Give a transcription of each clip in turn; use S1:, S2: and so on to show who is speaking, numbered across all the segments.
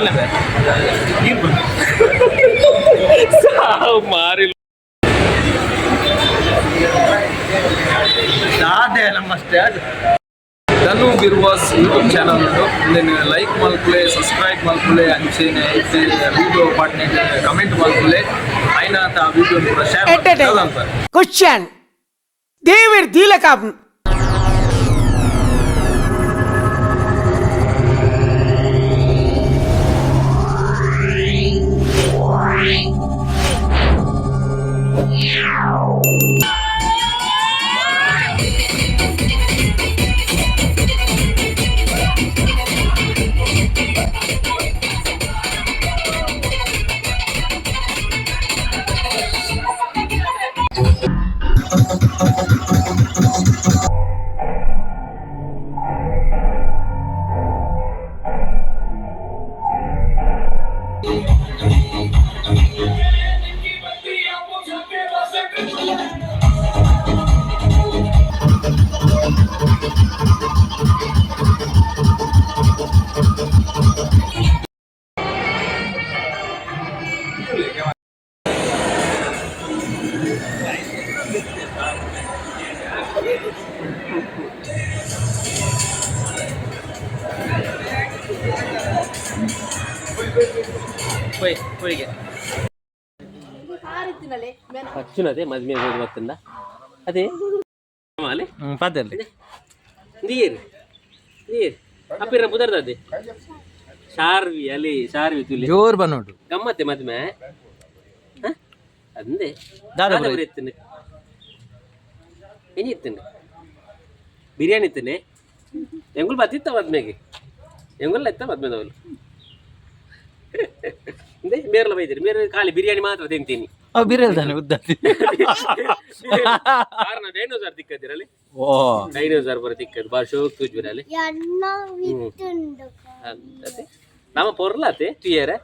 S1: ಬಲ್ಲೆ ಬೇ. ನೀರು ಬಂದು
S2: ಸಾವು ಮಾರಿ.
S1: ದಾದೆ ನಮ್ಮ ಸ್ಟ್ಯಾಡ್.
S3: ಧನು ಬಿರ್ವಾಸ್ ಯೂಟ್ಯೂಬ್ ಚಾನಲ್ ಉಂಟು. ಇಂದೆನ್ ಲೈಕ್ ಮಲ್ಪುಲೆ, ಸಬ್ಸ್ಕ್ರೈಬ್ ಮಲ್ಪುಲೆ, ಅಂಚೆನೆ ವಿಡಿಯೋ ಪಾಡ್ನೆ ಕಮೆಂಟ್ ಮಲ್ಪುಲೆ. ಐನಾತ ಆ ವಿಡಿಯೋ ಪೂರ ಶೇರ್ ಮಲ್ಪುಲೆ.
S4: ಕ್ವಶನ್ ದೇವಿರ್ ದೀಲಕ.
S2: ಹೋಯ್ ಹೋಳಿಗೆ ಪಚ್ಚುನದೇ ಮದ್ಮೆ ಹೋಗಿ ಬತ್ತಂದ ಅದೇ ಮಾಲೆ.
S1: ಪದೆಲ್ಲಿ.
S2: ನೀರು ನೀರು ಅಪ್ಪಿರ ಬುದರ್ದದೆ ಶಾರ್ವಿ ಅಲ್ಲಿ ಶಾರ್ವಿ ತುಲಿ.
S1: ಜೋರ್ ಬನ್ನೋಡು.
S2: ಗಮ್ಮತ್ತೆ ಮದ್ಮೆ ಹ? ಅಂದೆ.
S1: ದಾದ
S2: ದಾದ ಪೂರ ಇತ್ತುಂಡು? ಎಂಜಿ ಇತ್ತುಂಡು? ಬಿರಿಯಾನಿ ಇತ್ತುಂಡೆ. ಎಂಗುಲ್ ಬತ್ತಿತ್ತ ಮದ್ಮೆಗೆ? ಎಂಗುಲ್ಲ ಇತ್ತ ಮದ್ಮೆದವಳು? ಇಂದೆ ಮೇರ್ಲ ಬೈದಿರಿ, ಮೇರೆ ಖಾಲಿ ಬಿರಿಯಾನಿ ಮಾತ್ರ ತಿಂತೀನಿ.
S1: ಅವು ಬಿರಿಯಲ್ ತಾನೆ ಉದ್ದ.
S2: ಕಾರಣ ಡೈನೋಸಾರ್ ತಿಕ್ಕದಿರಲ್ಲಿ.
S1: ಓ.
S2: ಡೈನೋಸಾರ್ ಬರ ತಿಕ್ಕದು ಬಾರಿ ಶೋಕ್ ತೂಜುರಲ್ಲಿ. ಅದೇ ನಮ್ಮ ಪೊರ್ಲಾತೆ ತುಯ್ಯರೆ.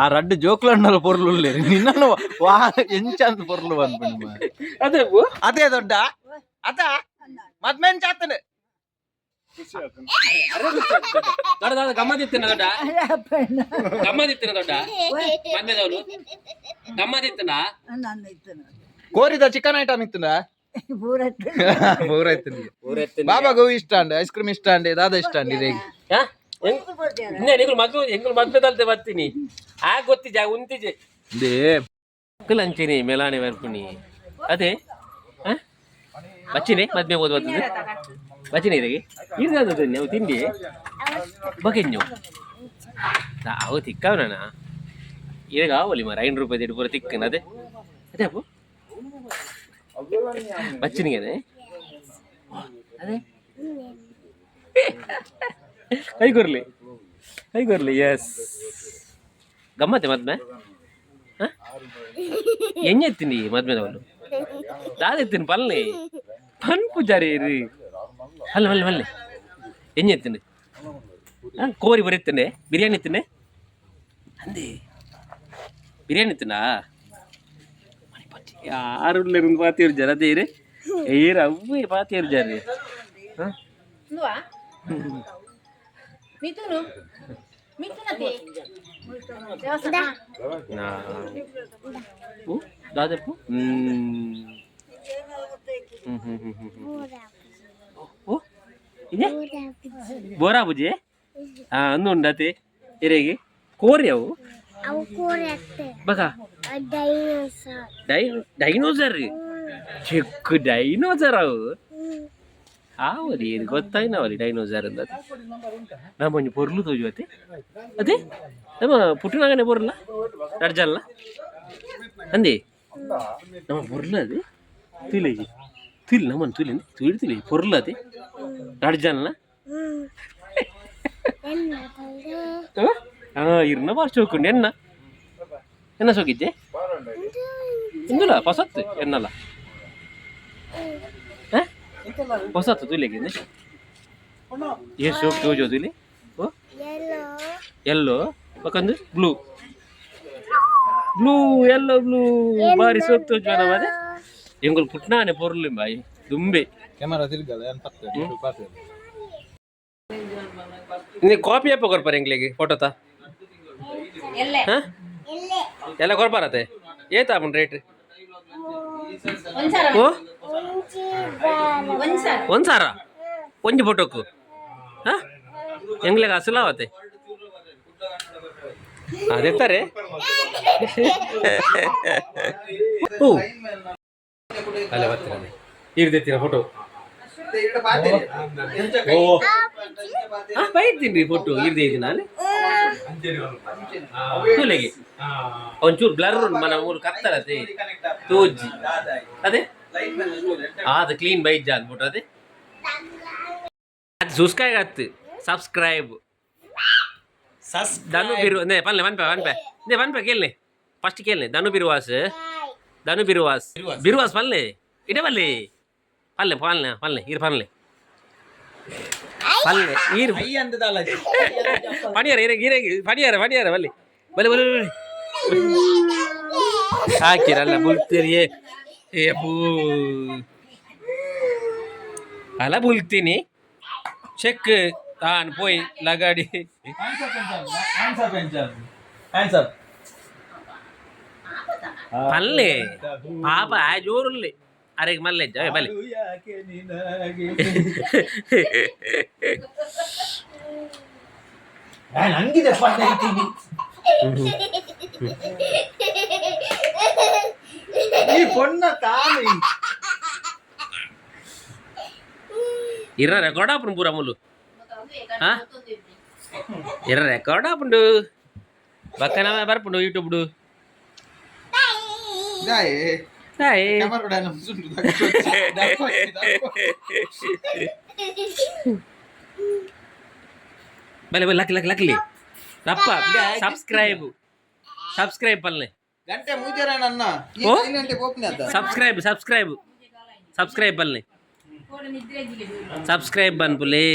S1: ಆ ರಡ್ಡು ಜೋಕ್ಲಣ್ಣಲ ಪೊರ್ಲು ಉಲ್ಲೇರಿ ನಿನ್ನನ್ನು ವಾ ಎಂಚಂತ ಪೊರ್ಲು ಬಂದ್ಬಿಡು.
S2: ಅದೇ.
S1: ಅದೇ ದೊಡ್ಡ ಅದ ಮದ್ಮೆನ್ ಚಾತನೆ.
S2: ದೊಡ್ಡ ದೊಡ್ಡ ಗಮ್ಮತ್ತಿತ್ತಿನ, ದೊಡ್ಡ ಗಮ್ಮತ್ತಿತ್ತಿನ, ದೊಡ್ಡ ಮದ್ಮೆದವನು ಗಮ್ಮತ್ತಿತ್ತನ.
S1: ಕೋರಿದ ಚಿಕನ್ ಐಟಮ್ ಇತ್ತುಂಡ ಪೂರ ಬಾಬಾ ಗೋವಿ ಇಷ್ಟ ಅಂಡೆ, ಐಸ್ ಕ್ರೀಮ್ ಇಷ್ಟ ಅಂಡೆ, ದಾದ ಇಷ್ಟ ಅಂಡಿ ರೇಗಿ.
S2: ಇನ್ನೇ ಎಂಗುಲ್ ಮದ್ವೆ, ಎಂಗುಲ್ ಮದ್ವೆ ತಲ್ತೆ ಬರ್ತೀನಿ ಆ ಗೊತ್ತಿಜ ಉಂತಿಜೆ.
S1: They.
S2: ಅಂಚಿನಿ ಮೆಲಾನೆ ಬರ್ಪುನಿ ಅದೇ. ಬಚ್ಚಿನಿ ಮದ್ಮೆ ಓದ್ ಬರ್ತದೆ ಬಚ್ಚಿನಿ ಇದಕ್ಕೆ ಇದು ನೀವು ತಿಂಡಿ ಬಗೆಂಜು ಅವು ತಿಕ್ಕವನ ಇದಾಗ ಆವಲಿ ಮಾರ 5 ರೂಪಾಯಿ ತಿಂಡಿ ಪೂರ ತಿಕ್ಕನ. ಅದೇ ಅದೇ ಅಪ್ಪು ಬಚ್ಚಿನಿಗೆ ಅದೇ ಅದೇ. ಕೈ ಕೊರ್ಲಿ, ಕೈ ಕೊರ್ಲಿ. ಎಸ್, ಗಮ್ಮತ್ತೆ ಮದ್ಮೆ. ಎಣ್ಣೆ ಎತ್ತೀನಿ ಮದ್ಮೆದವನು ದಾದ ಎತ್ತೀನಿ ಪಲ್ಲೆ ಪನ್ ಪೂಜಾರಿ ರೀ. ಅಲ್ಲ ಮಲ್ಲೆ ಮಲ್ಲೆ ಎಣ್ಣೆ ಎತ್ತೀನಿ. ಕೋರಿ ಬರೀತೇನೆ, ಬಿರಿಯಾನಿ ಎತ್ತೀನಿ ಅಂದೆ. ಬಿರಿಯಾನಿ ಎತ್ತಿನಾ? ಯಾರು ಪಾತಿಯರು ಜರ ಅದೇ ಏರು ಅವ್ವೇ ಪಾತಿಯರು ಜರ.
S5: എന്തുവാ മിഥുനു മിഥുനത്തെ?
S2: ದಾದಪ್ಪು. ಹ್ಮ್ ಹ್ಮ್ ಹ್ಮ್ ಹ್ಮ್ ಓ ಇದೆ ಬೋರಾ ಬುಜಿ. ಹಾ ಅಂದು ಉಂಡತೆ ಇರೆಗೆ ಕೋರಿ ಅವು ಬಕ ಡೈನೋಸರ್, ಚಿಕ್ಕ ಡೈನೋಸರ್ ಅವು. ಆವಲಿ ಏನು ಗೊತ್ತಾಯ್ನವಲಿ ಡೈನೋಸರ್ ಅಂದ. ನಮ್ಮ ಒಂಜಿ ಪೊರ್ಲು ತೋಜುವತೆ ಅದೇ ನಮ್ಮ ಪುಟ್ಟನಾಗನೆ ಪೊರ್ಲ ರಡ್ಜಲ್ಲ ಅಂದೆ. ನಮ್ಮ ಪೊರ್ಲು ಅದೇ ತುಲಿ ತುಲಿ ನಮ್ಮನ್ನು ತುಲಿ ತುಳಿ ತುಲಿ ಪೊರ್ಲು ಅದೇ ರಡ್ಜಲ್ಲ. ಹಾ ಇರ್ನ ಬಾರ್ ಚೋಕುಂಡು ಎನ್ನ ಎನ್ನ ಸೋಕಿದ್ದೆ ಇಂದುಲ ಪೊಸತ್ತು ಎನ್ನಲ್ಲ ಹೊಸತ್ತು ತುಲಿಗೆ ಏ ಸೋಕ್ ತೋಜೋ ತುಲಿ. ಓ ಎಲ್ಲೋ ಪಕ್ಕಂದು ಬ್ಲೂ ಬ್ಲೂ ಎಲ್ಲೋ ಬ್ಲೂ ಬಾರಿ ಸೋಕ್ ತೋಜು ಅದೇ ಎಂಗುಲ್ ಪುಟ್ನಾನೆ ಪೊರ್ಲು ಬಾಯಿ ದುಂಬೆ.
S1: ಕ್ಯಾಮರಾ ತಿರ್ಗಲ್ಲ ಏನ್ ಪತ್ತೆ.
S2: ನೀ ಕಾಪಿ ಅಪ್ಪ ಕೊರ್ಪಾರೆ ಎಂಗ್ಲಿಗೆ ಫೋಟೋ ತಾ. ಹಾಂ, ಎಲ್ಲ ಕೊಡ್ಪಾರತ್ತೆ. ಏತಾಪುಂಡು ರೇಟ್? ಓ, ಒಂದು ಸಾವಿರ ಒಂಜಿ ಫೋಟೋಕು. ಹಾಂ, ಎಂಗ್ಲೆಗ್ ಅಸಲಾವತ್ತೆ ಅದೆತ್ತಾರೆ. ಹೂ ಅಲ್ಲೇ ಬರ್ತೀರ, ಇರ್ದೆತ್ತೀರ ಫೋಟೋ. ಓ ಹಾಂ, ಬೈತೀನಿ ಫೋಟೋ ಇರ್ದೆ ಇದ್ದೀನಿ ಅಲ್ಲಿ ತೂಲೆಗೆ. ಒಂಚೂರು ಬ್ಲರ್ ಉಂಟು, ಮನ ಮೂರು ಕತ್ತಲತೆ ತೂಜ್ಜಿ ಅದೇ. ಅದು ಕ್ಲೀನ್ ಬೈಜ್ಜ ಅಂದ್ಬಿಟ್ಟು ಅದೇ ಅದು ಸುಸ್ಕಾಯ್ ಆತ್ತು. ಸಬ್ಸ್ಕ್ರೈಬ್ ಧನು ಬಿರು ನೇ ಪನ್ಲೆ ಪನ್ಪೆ ಪನ್ಪೆ ನೇ ಪನ್ಪೆ ಕೇಳನೆ, ಫಸ್ಟ್ ಕೇಳನೆ. ಧನು ಬಿರುವಾಸ್, ಧನು ಬಿರುವಾಸ್, ಬಿರುವಾಸ್ ಪನ್ಲೆ ಇಡೆ ಪಲ್ಲೆ ಪಲ್ಲೆ ಪಲ್ಲೆ ಪಲ್ಲೆ ಇರು ಪನ್ಲೆ ಪಲ್ಲೆ ಇರು. ಪಣಿಯಾರ ಇರ ಇರ ಪಣಿಯಾರ ಪಣಿಯಾರ ಬಲ್ಲಿ ಬಲ್ಲಿ ಬಲ್ಲಿ ಬಲ್ಲಿ ಹಾಕಿರಲ್ಲ ಬುಲ್ತೀರಿ. ಏ ಬೂ ಅಲ್ಲ ಬುಲ್ತೀನಿ ಚೆಕ್ ತಾನು ಪೋಯ್ ಲಗಾಡಿ. ಪಲ್ಲೆ ಪಾಪ ಆ ಜೋರುಲ್ಲೆ ಅರೆಗೆ ಮಲ್ಲೆ ಬಲ್ಲೆ.
S1: ನಂಗಿದೆ. ಈ ಪೊಣ್ಣ ತಾನು
S2: ಇರ ರೆಕಾರ್ಡ್ ಆಪುಂಡು ಪೂರ ಮುಲು. ಹಾ, ಇರ ರೆಕಾರ್ಡ್ ಆಪುಂಡು ಬಕ್ಕನ ಬರ್ಪುಂಡು ಯೂಟ್ಯೂಬ್. ಹಾಯ್ ಬಲೆ ಬಲೆ ಲಕ್ ಲಕ್ ಲಕ್ಲಿ ರಪ್ಪ. ಸಬ್ಸ್ಕ್ರೈಬ್ ಸಬ್ಸ್ಕ್ರೈಬ್ ಪಲ್ಲೆ.
S6: ಗಂಟೆ ಮೂಜರ ನನ್ನ.
S2: ಓ?
S6: ಗಂಟೆ ಓಪನ್ ಆತ.
S2: ಸಬ್ಸ್ಕ್ರೈಬ್ ಸಬ್ಸ್ಕ್ರೈಬ್ ಸಬ್ಸ್ಕ್ರೈಬ್ ಪಲ್ಲೆ, ಸಬ್ಸ್ಕ್ರೈಬ್ ಬನ್ಪುಲೆ.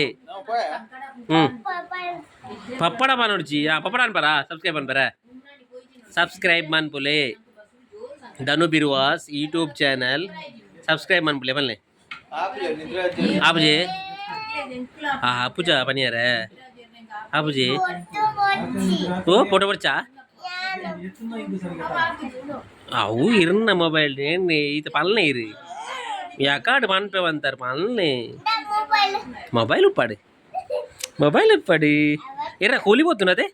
S2: ಹ್ಞೂ, ಪಪ್ಪಡ ಬಾನೋಡ್ಚಿ. ಆ ಪಪ್ಪಡ ಅನ್ಪರ, ಸಬ್ಸ್ಕ್ರೈಬ್ ಅನ್ಪರ. ಸಬ್ಸ್ಕ್ರೈಬ್ ಮನ್ಪುಲೆ, ಧನು ಬಿರುವಾಸ್ ಯೂಟ್ಯೂಬ್ ಚಾನಲ್ ಸಬ್ಸ್ಕ್ರೈಬ್ ಮನ್ಪುಲೆ ಬಲ್ಲೆ. ಆಪುಜಿ, ಆ ಪೂಜಾ ಪನಿಯಾರ ಆಪುಜಿ. ಓ, ಫೋಟೋ ಬರ್ಚಾ? ಅವು ಇರ್ನ ಮೊಬೈಲ್ ಏನ್ ಈತ ಪಲ್ನೆ ಇರಿ ಯಾಕಾಡು ಪನ್ಪೆ ಅಂತಾರೆ. ಪಲ್ನೆ ಮೊಬೈಲ್ ಉಪ್ಪಾಡು, ಮೊಬೈಲ್ ಉಪ್ಪಾಡು. ಇರ ಕೂಲಿ పోతున్నదే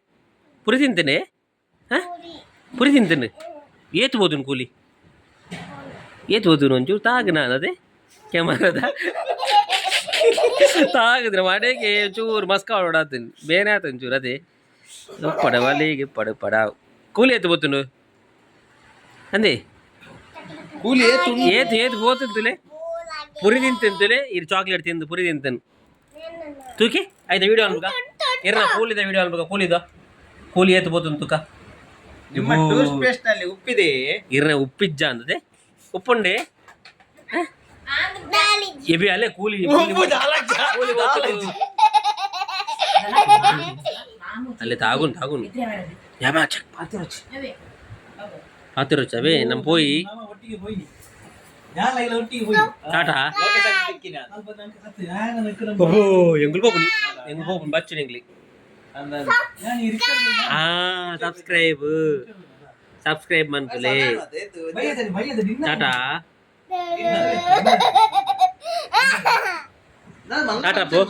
S2: ಪುರಿ ತಿಂತೇನೆ. ಹಾಂ, ಪುರಿ ತಿಂತೇನೆ. ಏತು పోతును ಕೂಲಿ ಏತು పోతును. ಒಂಚೂರು ತಾಗ ನಾನು ಅದೇ ಕ್ಯಾಮರಾದ ತಾಗಿದ್ರೆ ಮಡೆಗೆ ಚೂರು ಮಸ್ಕ ಹೊಡಾತೀನಿ ಬೇನೆ ಆತ ಒಂಚೂರು ಅದೇ ಪಡ ವಲಿಗೆ ಪಡ ಪಡ. ಕೂಲಿ ಏತು పోతును ಅಂದೆ.
S6: ಕೂಲಿ ಏತು?
S2: ಏತು ಏತು పోతుంతులే. ಪುರಿ ತಿಂತಂತಲೇ ಇರು, ಚಾಕ್ಲೇಟ್ ತಿಂದು ಪುರಿ ತಿಂತೇನೆ. ತೂಕಿ ಆಯ್ತಾ ವಿಡಿಯೋ ಅನ್ಬೇಕ ಇರ್ನ ಕೂಲಿದ ವಿಡಿಯೋ ಅನ್ಬೇಕ. ಕೂಲಿದ ಕೂಲಿ ಏತು పోతుంది ತುಕ.
S1: ನಿಮ್ಮ ಟೂತ್ ಪೇಸ್ಟ್ ನಲ್ಲಿ ಉಪ್ಪಿದೆ.
S2: ಇರ್ನ ಉಪ್ಪಿಜ್ಜ ಅಂದದೆ ಉಪ್ಪುಂಡೆ ಎಬಿ ಅಲ್ಲೇ ಕೂಲಿ ಕೂಲಿ ಕೂಲಿ పోతుంది. ಅಲ್ಲೇ ತಾಗುನ್ ತಾಗುನ್ ಯಾಮ ಚೆಕ್ ಪಾತಿರೋಚ್ ಪಾತಿರೋಚ್ ಅವೇ ನಮ್ಮ ಪೋಯಿ. ಟಾಟಾ. ಓಹೋ, ಎಂಗುಲ್ ಪೋಪುನಿ, ಎಂಗುಲ್ ಪೋಪುನಿ ಬಚ್ಚು ಎಂಗ್ಲಿ. ಆ ಸಬ್ಸ್ಕ್ರೈಬ್ ಸಬ್ಸ್ಕ್ರೈಬ್ ಮನ್ಪುಲೆ. ಟಾಟಾ ಟಾಟಾ ಪೋ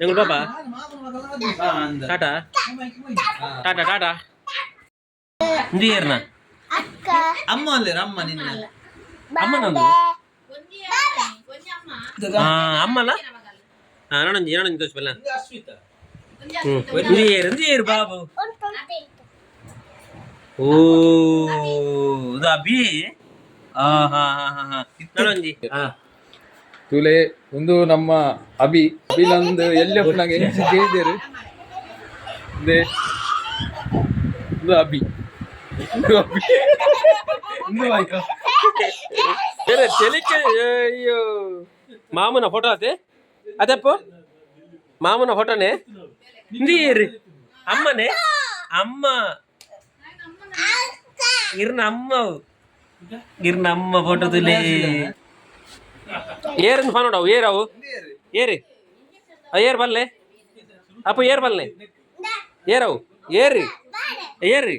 S2: ಎಂಗುಲ್ ಪಾಪ. ಟಾಟಾ ಟಾಟಾ ಟಾಟಾ ಇಂದು ಏರ್ನ.
S1: ಅಮ್ಮ ಅಲ್ಲೇ ಅಮ್ಮ ನಿನ್ನ.
S2: ಅಮ್ಮ ನಂದು. ಆ ಅಮ್ಮಲ್ಲ. ಹಾ, ನೋಡಂಜಿ ನೋಡಂಜಿ ತೋಚ್ ಬಲ್ಲ. ಹ್ಞೂ, ಇಂದು ಏರು ಇಂದು ಏರು ಬಾಬು. ಓ, ಇದು ಅಭಿ. ಆ ಹಾ ಹಾ ಹಾ ಹಾ ನೋಡಂಜಿ ಹಾ.
S3: ತೂಲೆ ಒಂದು ನಮ್ಮ ಅಭಿ ಅಭಿಲಂದು ಎಲ್ಲಿ ನಂಗೆ ಎಂಚ ಕೇಳಿದೇರು. ಇಂದೆ ಇದು ಅಭಿ, ಇದು ಅಭಿ, ಇಂದು ಆಯ್ತು.
S2: ಬೇರೆ ತೆಲಿಕೆ. ಅಯ್ಯೋ, ಮಾಮನ ಫೋಟೋ ಅದೇ ಅದಪ್ಪ, ಮಾಮನ ಫೋಟೋನೇ. ಇಂದು ಅಮ್ಮನೇ ಅಮ್ಮ ಇರ್ನ ಅಮ್ಮ ಇರ್ನ ಅಮ್ಮ ಫೋಟೋ ತುಲೆ. ಏರನ್ ಫೋನ್ ನೋಡವು ಏರವು ಏರಿ ಏರ್ ಬಲ್ಲೆ ಅಪ್ಪ ಏರ್ ಬಲ್ಲೆ ಏರವು ಏರಿ ಏರಿ.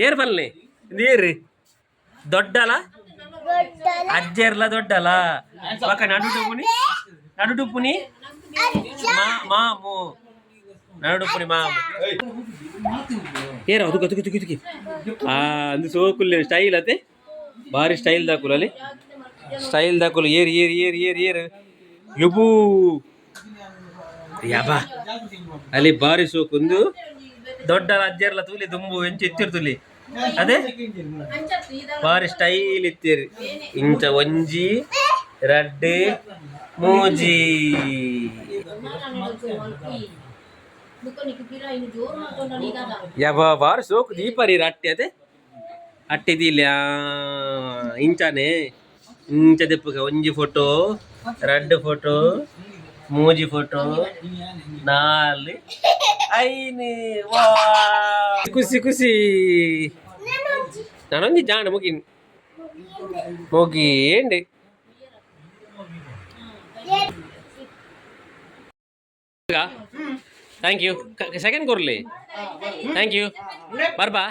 S2: ಏರ್ ಪಲ್ಲೆ ನೀರು ದೊಡ್ಡಲ ಅಜ್ಜೆರ್ಲ ದೊಡ್ಡಲ. ಬಕ ನಡುಟುಪುನಿ ನಡುಟುಪುನಿ ಮಾ ಮಾಮು ನಡುಟುಪುನಿ ಮಾಮು. ಏರ ಅದು ತುಕಿ ತುಕಿ ತುಕಿ. ಆ ಅಂದು ಸೋಕುಲ್ಲೆ ಸ್ಟೈಲ್ ಅತೆ, ಭಾರಿ ಸ್ಟೈಲ್ ದಾಕುಲು ಅಲ್ಲಿ ಸ್ಟೈಲ್ ದಾಕುಲು. ಏರ್ ಏರ್ ಏರ್ ಏರ್ ಏರ್ ಯಬೂ ಯಬಾ ಅಲ್ಲಿ ಬಾರಿ ಸೋಕುಂದು. ದೊಡ್ಡ ಅಜ್ಜೆರ್ಲ ತೂಲಿ ದುಂಬು ಎಂಚ ಇತ್ತಿರ್ ತುಲಿ, ಅದೇ ಬಾರಿ ಸ್ಟೈಲ್ ಇತ್ತೀರಿ. ಇಂಚ ಒಂಜಿ ರಡ್ಡ್ ಮೂಜಿ. ಯಬ ಬಾರಿ ಸೋಕು ದೀಪರಿ ಅಟ್ಟಿ ಅದೇ ಅಟ್ಟಿ ದೀಲ. ಇಂಚಾನೆ ಇಂಚ ದೆಪ್ಪುಗ. ಒಂಜಿ ಫೋಟೋ, ರಡ್ಡ್ ಫೋಟೋ, ಮೂಜಿ ಫೋಟೋ, ನಾಲ್, ಐನ್. ವಾ, ಖುಷಿ ಖುಷಿ. ನಾನೊಂಜಿ ಜಾಣ ಮುಗಿ ಮುಗಿಂಡಿ. Thank you. Second ಕೊರ್ಲಿ. Thank you. ಬರ್ಬಾ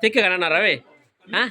S2: ತಿಕ್ಕ ಕಣ ರವಿ. ಹಾಂ.